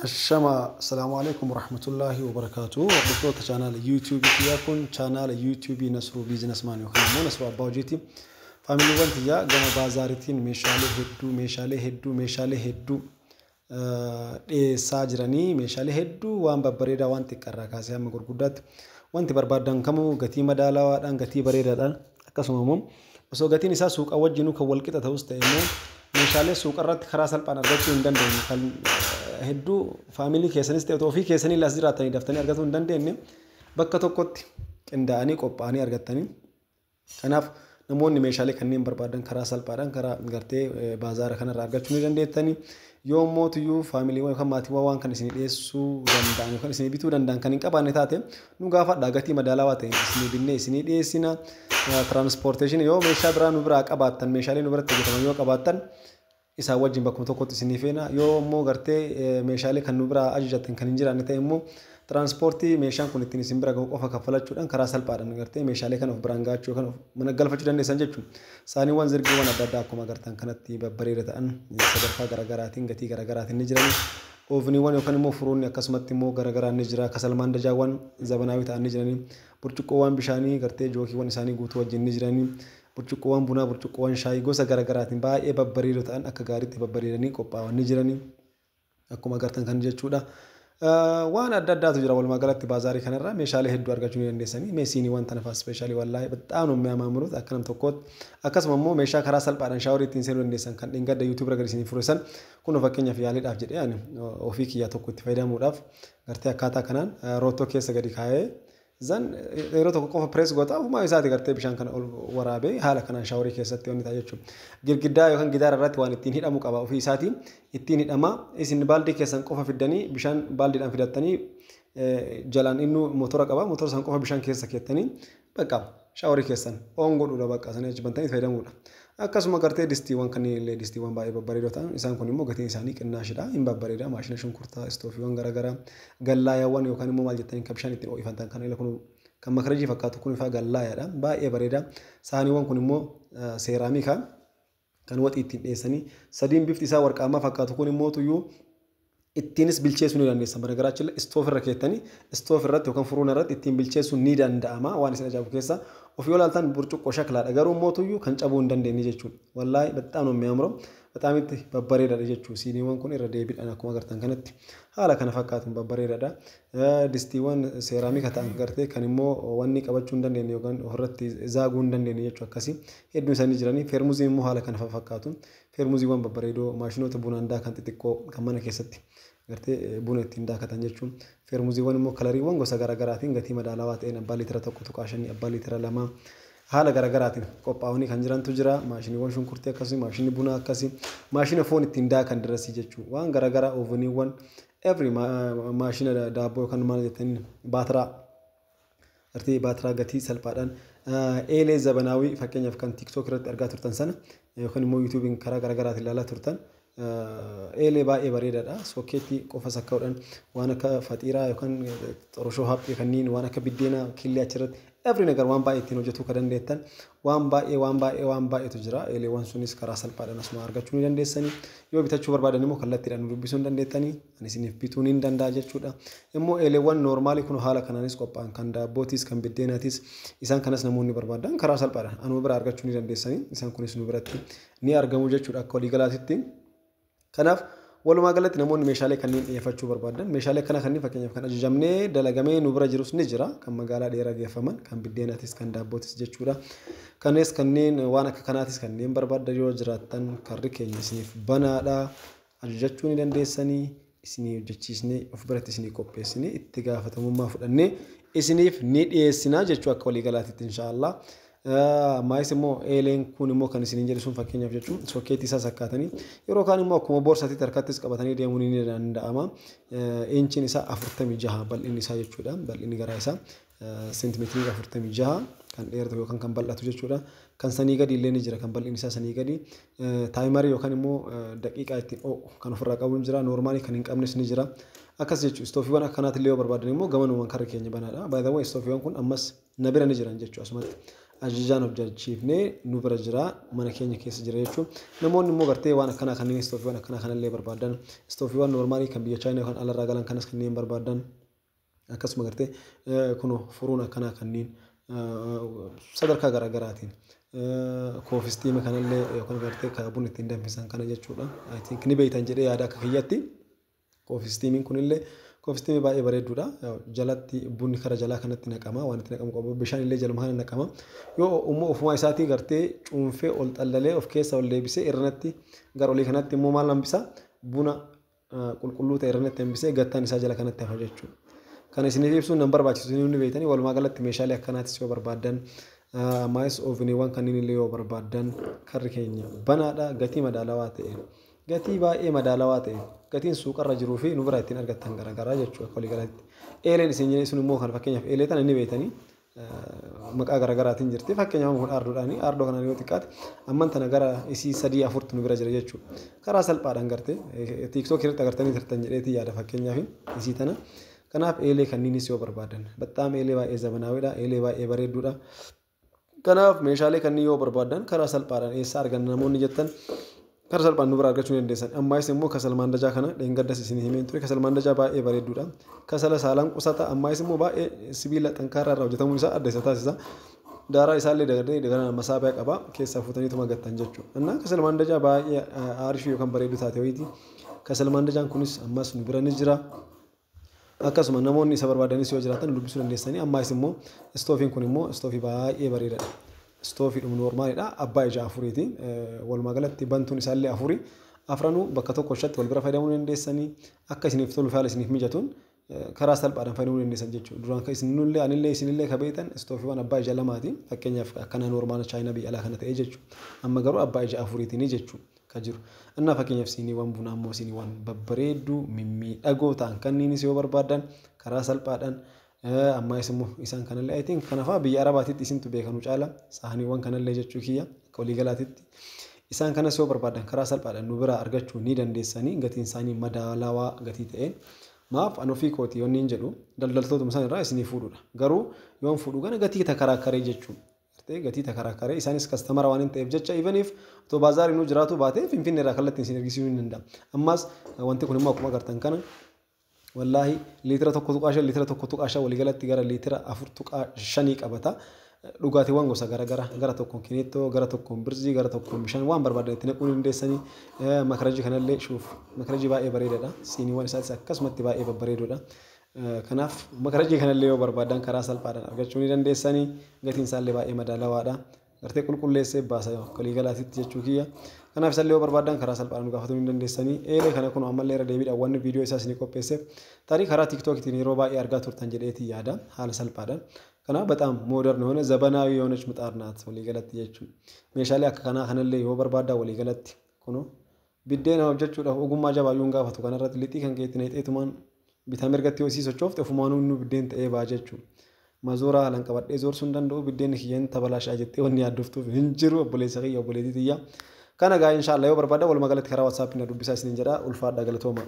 Ashama, Assalamu alaikum warahmatullahi wabarakatuh. Hordoftoota chaanaala YouTube kiyyaa, kun chaanaala YouTube Nasruu Businessman yookaan immoo Nasruu Abbaa Hojiiti. Faamiliiwwan kiyyaa, gama baazaariitiin meeshaalee hedduu, meeshaalee hedduu, meeshaalee hedduu dhiyeessaa jiranii, meeshaalee hedduu, waan babbareedaa, waan xiqqaarraa kaasee hamma gurguddaatti wanti barbaadan kamuu gatii madaalawaadhaan, gatii bareedaadhaan, akkasuma immoo osoo gatiin isaa suuqa wajjinuu kan wal qixa ta'us ta'e immoo meeshaalee suuqarratti karaa salphaan argachuu hin dandeenye, kan hedduu faamilii keessanis ta'e ofii keessanii las jiraatanii daftanii argatuu hin dandeenye, bakka tokkotti qindaa'anii qophaa'anii argattanii. Kanaaf namoonni meeshaalee kanneen barbaadan karaa salphaadhaan karaa gartee baazaara kanarraa argachuu ni dandeettanii. Yoo mootuyyuu faamiliiwwan yookaan maatiiwwan waan kan isinii dhiyeessuu danda'an yookaan isinii bituu danda'an kan hin qabaanne taate, nu gaafadhaa, gatii madaalawaa ta'een isinii binnee isinii dhiyeessina. Transportation yoo meeshaa biraa nu biraa qabaattan, meeshaalee nu biratti hojjetaman yoo qabaattan, isaan wajjin bakkuma tokkotti isinii feena. Yoo immoo gartee meeshaalee kan nu biraa ajajattan kan hin jiraanne ta'e immoo, tiraanspoortii meeshaan kun ittiin isin bira gahu qofa kaffalachuudhaan karaa salphaadhaan gartee meeshaalee kana of biraan gahachuu yookaan mana galfachuu dandeessan jechuudha. Saaniiwwan zirgiiwwan adda addaa akkuma agartan kanatti babbareeda ta'an sadarkaa garaagaraatiin gatii garaagaraatiin ni jiran. Oovniiwwan yookaan immoo furuunni akkasumatti immoo garaagaraan ni jira. Kasalmaan dajaawwan zabanaawii ta'an ni jiranii. Burcuqqoowwan bishaanii gartee jookiiwwan isaanii guutuu wajjin ni jiranii. Burcuqqoowwan bunaa, burcuqqoowwan shaayii gosa garaagaraatiin baay'ee babbareedoo ta'an, akka gaariitti babbareedanii qophaa'an ni jiranii. Akkuma agartan kan jechuudha. Waan adda addaatu jira. Walumaa galatti baazaarii kanarraa meeshaalee hedduu argachuu ni dandeessanii. Meesiiniiwwan tana fa'aa specially wallaahi በጣም ነው የሚያማምሩት akka nam tokkootti. Akkasuma immoo meeshaa karaa salphaadhaan shaaworii ittiin seenuu dandeessan kan dheengadda YouTube irra gadi isinii fureessan kun, fakkeenyaaf yaaliidhaaf jedhee ani ofii kiyyaa tokko itti fayyadamuudhaaf gartee akkaataa kanaan roottoo keessa gadi kaa'ee, zan yeroo tokko qofa press goota, ofumaa isaati gartee bishaan kana ol waraabee haala kanaan shaaworii keessatti wanni ta'a jechuudha. Girgiddaa yookaan gidaara irratti waan ittiin hidhamu qaba, ofii isaatiin ittiin hidhama. Isin baaldii keessan qofa fiddanii, bishaan baaldiidhaan fidattanii, jalaan inni motora qaba, motora san qofa bishaan keessa keettanii bakka shaaworii keessan on godhuudha, bakka sana achi bantanii fayyadamuudha. Akkasuma gartee distiiwwan kanneen illee, distiiwwan baay'ee babbareedoo ta'an, isaan kun immoo gatiin isaanii qinnaashidha, hin babbareeda. Maashina shunkurtaa, istoofiiwwan garaagaraa, gallaayaawwan yookaan immoo maal jettanii kan bishaan ittiin ho'ifatan kan kun kan makarajii fakkaatu kun ifaa gallaayaadha, baay'ee bareeda. Saaniiwwan kun immoo seeraamikaa kan waxii ittiin dhiyeessanii sadiin bifti isaa warqaamaa fakkaatu kun immoo tuyyuu ittiinis bilcheessuu ni dandeessan. በነገራችን ላይ stove irra keettanii stove irratti yookaan furuuna irratti ittiin bilcheessuun ni danda'ama. Waan isin ajaa'ibu keessa of yoo ilaaltan burcuqqoo shaklaadha. Garuu immoo tuyyuu kan cabuu hin dandeenye jechuudha. Wallaahi በጣም ነው የሚያምረው. በጣም itti babbareedaadha jechuudha. Siiniiwwan kun irra deebiidhaan akkuma agartan kanatti haala kana fakkaatuun babbareedaadha. Distiiwwan seeraamika ta'an gartee kan immoo wanni qabachuu hin dandeenye yookaan ofirratti zaaguu hin dandeenye jechuudha, akkasii hedduun isaanii jiranii. Feermuziin immoo haala kana fakkaatu. Feermuziiwwan babbareedoo, maashinoota bunaan daakan xixiqqoo kan mana keessatti gartee buna ittiin daakatan jechuun. Feermuziiwwan immoo kalariiwwan gosa garaagaraatiin gatii madaalawaa ta'een abbaa liitira 1.5, abbaa liitira 2 haala garaagaraatiin qophaa'anii kan jirantu jira. Maashiniiwwan shunkurtii akkasii, maashinni bunaa akkasii, maashina foon ittiin daakan dirasii jechuun, waan garaagaraa, ooveniiwwan every, maashina daabboo yookaan maal jettanii baatiraa, gartee baatiraa gatii salphaadhaan, eelee zabanaawii fakkeenyaaf kan TikTok irratti argaa turtan sana yookaan immoo YouTubeiin karaa garaagaraatiin ilaalaa turtan, eelee baay'ee bareedaadha. Sookeetii qofa sakka'uudhaan waan akka faxiiraa yookaan xoroshoo haphii kanneen, waan akka biddeenaa killee achirratti every ነገር waan baay'ee ittiin hojjetuu kan dandeettan, waan baay'ee, waan baay'ee, waan baay'eetu jira. Eeleewwan sunis karaa salphaadhaan asuma argachuu ni dandeessanii. Yoo bitachuu barbaadan immoo kallattiidhaan nu dubbisuu ni dandeettanii. Ani isiniif bituu ni danda'a jechuudha. Immoo eeleewwan normalii kun haala kanaanis qophaa'an, kan daabbootis kan biddeenaatis, isaan kanas namoonni barbaadan karaa salphaadhaan anuma bira argachuu ni dandeessanii. Isaan kunis nu biratti ni argamu jechuudha akka waliigalaatitti. Kanaaf walumaa galatti namoonni meeshaalee kanneen dhiyeeffachuu barbaadan, meeshaalee kana kanneen fakkeenyaaf kan ajajamnee dalagamee nu bira jirus ni jira, kan magaalaa dheeraa geeffaman, kan biddeenaatis kan daabbootis jechuudha. Kanes kanneen waan akka kanaatis kanneen barbaadan yoo jiraattan, karri keenya isiniif banaadha. Ajajachuu ni dandeessanii, isinii hojjechiisnee of biratti isinii qopheessinee itti gaafatamummaa fudhannee isiniif ni dhiyeessinaa jechuu akka waliigalaatitti inshaallah. Maayis immoo eeleen kun immoo kan isiniin jedhu sun fakkeenyaaf jechuun sokkeetii isaa sakkaatanii yeroo kaan immoo akkuma boorsaatti harkattis qabatanii deemuun ni danda'ama. Inchiin isaa 46 bal'inni isaa jechuudha. Bal'inni garaa isaa seentimeetirii 46 kan dheeratu yookaan kan bal'atu jechuudha. Kan sanii gadi illee ni jira, kan bal'inni isaa sanii gadi. Timerii yookaan immoo daqiiqaa ittiin ho'u kan ofirraa qabu ni jira. Normalii kan hin qabnes ni jira. Akkas jechuudha. Istoofiiwwan akkanaatti illee yoo barbaadan immoo gamanumaan karri keenya banaadha. By the way, istoofiiwwan kun ammas na bira ni jiran jechuudha asumatti. Ajajaan hojjechiifnee nu bira jira, mana keenya keessa jira jechuudha. Namoonni immoo gartee waan akkanaa kanneen istoofiiwwan akkanaa kanallee barbaadan, istoofiiwwan normaalii kan biyya Chaayinaa yookaan alarraa galan kanas kanneen barbaadan, akkasuma gartee kunoo furuun akkanaa kanneen sadarkaa garaagaraatiin koofistiima kanallee yookaan gartee kan buna ittiin danfisan kana jechuudha. I think ni beektan jedhee yaada akka kiyyatti. Koofistiimiin kunillee koofistiimii baay'ee bareedduudha. Jalatti bunni kara jalaa kanatti naqama. Waan itti naqamu qabu. Bishaan illee jaluma kana naqama. Yoo immoo ofumaa isaatii gartee cuunfee ol xallalee of keessa ol deebisee irranatti gara olii kanatti immoo maal hambisa? Buna qulqulluu ta'e irranatti hambisee gattaan isaa jala kanatti hafa jechuudha. Kana isiniif ibsuun nan barbaachisu, isin hundi beektanii. Walumaa galatti meeshaalee akkanaatis yoo barbaaddan, ammaas ooveniiwwan kanneen illee yoo barbaaddan, karri keenya banaadha. Gatii madaalawaa ta'e, gatii baay'ee madaalawaa ta'e, gatiin suuqarra jiruu fi nu bira ittiin argattan garaagaraa jechuudha akka waliigalatti. Eeleen isin jedhe sun immoo kan fakkeenyaaf eelee tana inni beektanii maqaa garaagaraatiin jirti. Fakkeenyaaf kun aardoodhaani. Aardoo kanaan yoo xiqqaate amman tana gara isii sadii afurtu nu bira jira jechuudha. Karaa salphaadhaan gartee TikTok irratti agartanii turtan jedheetii yaada fakkeenyaaf isii tana. Kanaaf eelee kanniinis yoo barbaadan, baxxaam eelee baay'ee zamanaawiidha. Eelee baay'ee bareedduudha. Kanaaf meeshaalee kanneen yoo barbaadan karaa salphaadhaan eessaa arganna namoonni jettan, karaa salphaan nu bira argachuu ni dandeessan. Ammaas immoo kasal maandajaa kana dheengaddas isin himeen ture. Kasal maandajaa baay'ee bareedduudha. Kasala saalaan qusata, ammaas immoo baay'ee sibiila xankaarraa irraa hojjetamuun isaa adda isa taasisa. Daaraa isaallee dagadee gara masaabiyaa qaba, keessaa fuutaniituma gattan jechuudha. Innaa kasal maandajaa baay'ee aarishii yookaan bareedduu taate wayiiti. Kasal maandajaan kunis ammas nu bira ni jira. Akkasuma namoonni isa barbaadanis yoo jiraatan dubbisuu dandeessanii. Ammaas immoo istoofiin kun immoo istoofii baay'ee bareedaadha. Istoofiidhuma noormaalidha. Abbaa ija afuriiti. Walumaa galatti bantuun isaallee afuri. Afranuu bakka tokko shatti wal bira fayyadamuu dandeessanii, akka isiniif tolu fi haala isiniif mijatuun karaa salphaadhaan fayyadamuu dandeessan jechuudha. Duraan kan isinillee anillee isinillee ka beektan istoofiiwwan abbaa ija lamaati. Fakkeenyaaf akkana noormaala Chaayinaa biyya alaa kana ta'ee jechuudha. Amma garuu abbaa ija afuriitiin jechuudha kan jiru. Innaa fakkeenyaaf siiniiwwan bunaa immoo siiniiwwan babbareedduu mimmiidhagoo ta'an kanniinis yoo barbaadan karaa salphaadhaan, ammaas immoo isaan kanallee I think kanafaa biyya Arabaatitti isintu beekanu caala saahaniiwwan kanallee jechuu kiyya akka waliigalaatitti. Isaan kanas yoo barbaadan karaa salphaadhaan nu biraa argachuu ni dandeessanii, gatiin isaanii madaalawaa gatii ta'een. Maaf an ofii kooti yoonni hin jedhu daldaltootuma isaan irraa isinii fuudhudha. Garuu yoon fuudhu kana gatii takaraakkaree jechuudha. Gatii takaraakkaree isaanis kastamara waan hin ta'eef jecha, ivaniif otoo baazaariin nu jiraatu baatee Finfinnee irraa kallattiin isin ergisiisuu ni danda'a. Ammas wanti kun immoo akkuma agartan kana wallaahi liitira 1.5, liitira 1.5, waliigalatti gara liitira 4.5 qabata. Dhugaatiiwwan gosa garaagaraa gara tokkoon kineettoo, gara tokkoon birzii, gara tokkoon bishaan waan barbaadan itti naquu ni dandeessanii. Makarajii kanallee shuuf makarajii baay'ee bareedaadha. Siiniiwwan isaatis akkasumatti baay'ee babbareedoodha. Kanaaf makarajii kanallee yoo barbaadan karaa salphaadhaan argachuu ni dandeessanii. Gatiin isaallee baay'ee madaalawaadha. Gartee qulqulleessee baasa waliigalaatitti jechuu kiyya. Kanaaf isallee yoo barbaadan karaa salphaadhaan nu gaafatuu ni dandeessanii. Eelee kana kun ammallee irra deebiidhaan wanni viidiyoo isaa isinii qopheesseef tarii karaa TikTokitiin yeroo baay'ee argaa turtan jedheetii yaada haala salphaadhaan. Kanaaf በጣም modern የሆነ ዘመናዊ የሆነች ምጣድ ናት waliigalatti jechuudha. Meeshaalee akka kanaa kanallee yoo barbaadan waliigalatti kunoo biddeena hojjechuudhaaf ogummaa jabaayyuu hin gaafatu, kanarratti lixii kan keetti naqxeetumaan bitaa mirgatti yoo isii sochoofte ofumaanuu inni biddeen ta'ee ba'a jechuudha. Mazooraa haalaan qabadhee zoorsuu hin danda'u, biddeen kiyyaan tabalaashaa jettee wanni yaaddoftuuf hin jiru, obboleessa kiyya, obboleettii tiyya. Kana gaa inshaallah yoo barbaadan walumaa galatti karaa WhatsAppii na dubbisaa isiniin jedha. Ulfaadhaa, galatooma.